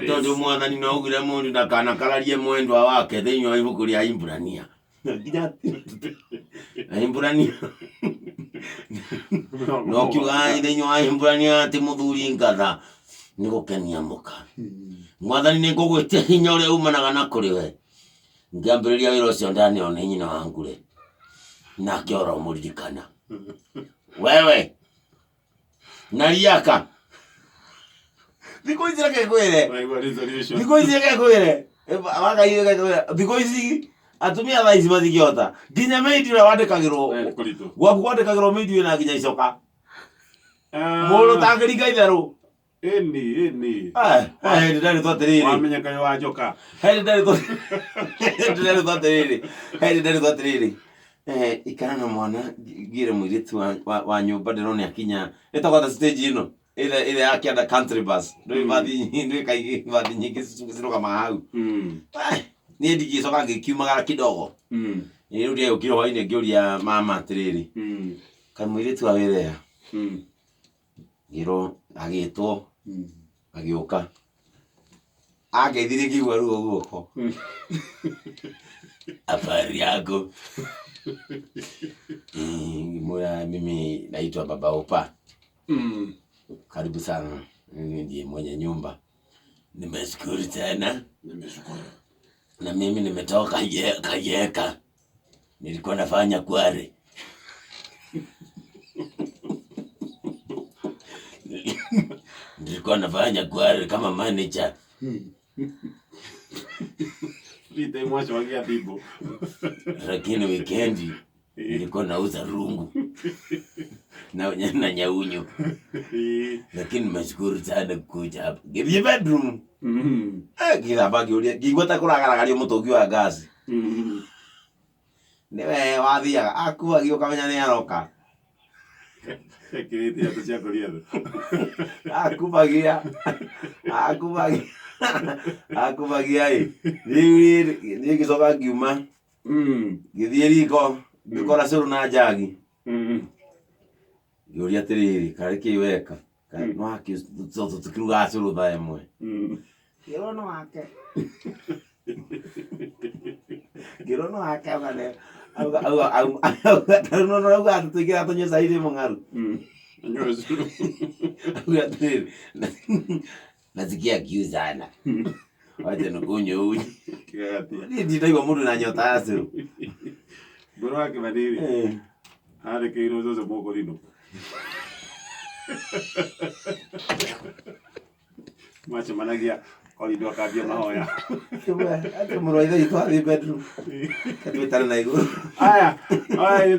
Tondũ Mwathani no augire mũndũ ndakanakararie mwendwa wake thĩinĩ wa ibuku rĩa Iburania. Nginya Iburania no kiuga thĩinĩ wa Iburania atĩ mũthuri ngatha nĩ gũkenia mũka. Mwathani nĩ ngũgwĩtia hinya ũrĩa umanaga na kũrĩ we. Ngĩambĩrĩria wĩra ũcio ndaneo nĩ nyina wa ngure. Nake oro mũririkana. Wewe na riaka thikũ ici reke ngwĩre. Waigua resolution. Thikũ ici reke ngwĩre, Wangai, reke ngwĩre, thikũ ici atumia thaa ici matingĩhota nginya maid ũrĩa wandĩkagĩrwo. Eh, kũritũ. Gwaku kwandĩkagĩrwo maid wĩna nginya icoka. Ah, Mũndũ ũtangĩringa itherũ. Ĩni, ĩni. Eh, eh, hĩndĩ ndarĩtwo atĩrĩrĩ. Wamenya kaĩ wa njoka. Hĩndĩ ndarĩtwo, hĩndĩ ndarĩtwo atĩrĩrĩ, hĩndĩ ndarĩtwo atĩrĩrĩ, eh, ikara na mwana ngĩre mũirĩtu wa nyũmba ndĩrona akinya ĩtagwo ta stage ĩno ĩrĩa ya kĩanda country bus ndũĩ bathi, ndũĩ kaingĩ bathi nyingĩ cirũgamaga hau. Eh, niĩ ndigĩcoka ngĩkiumagara kidogo. Rĩu ndĩgũkire hwainĩ ngĩũria mama atĩrĩrĩ, kaĩ mũirĩtu wa wĩra ĩa? Ngĩrwo agĩtwo, agĩũka, angeithirie ngĩigua ruo guoko. Habari yako? Ngĩmwĩra mimi naitwa Baba Opa. Karibu sana, mimi ndiye mwenye nyumba. Nimeshukuru tena. Nimeshukuru. Na mimi nimetoka Kayeka, nilikuwa nafanya kware. Nilikuwa nafanya kware kama manager. Free time wacokagia thimũ. Lakini wikendi nilikuwa nauza rungu na nyaunyo. Lakini nimeshukuru sana kuja hapa. Ngĩthiĩ bedroom. Eh, ngĩthamba ngĩũria ngĩigua ta kũragaragario mũtũngi wa ngasi. Nĩwe wathiaga akuagia ũkamenya nĩ aroka. Ekĩrĩte iratũ cia Goliath. Akubagia, akubagia, akubagia ĩ. Rĩu rĩrĩ niĩ ngĩcoka ngiuma ngĩthiĩ riko ngĩkora cũrũ na njagi. Ngĩũria atĩrĩrĩ, karĩ kĩ weka? No tũkirugaga cũrũ thaa 1. Ngĩrwo no wake. Ngĩrwo no wake auga nĩ auga auga auga auga tarĩu no auga atĩ tũingĩra tũnyue cai rĩ mũng'aru. Anyue cũrũ. Auga atĩrĩrĩ, nasikia kiu sana. Wacha nikunywe uji. Kĩgagatia. Niĩ ndinaigua mũndũ na nyota ya cũrũ. Mbũrũ wa Kĩmanĩ-rĩ, arekeirwo cũcũ mũkũrinũ. Macemanagia korindo akambia mahoya. Atĩ mũrũ wa ithe witũ athiĩ bedroom. Twĩtane na igũrũ. Aya, aya.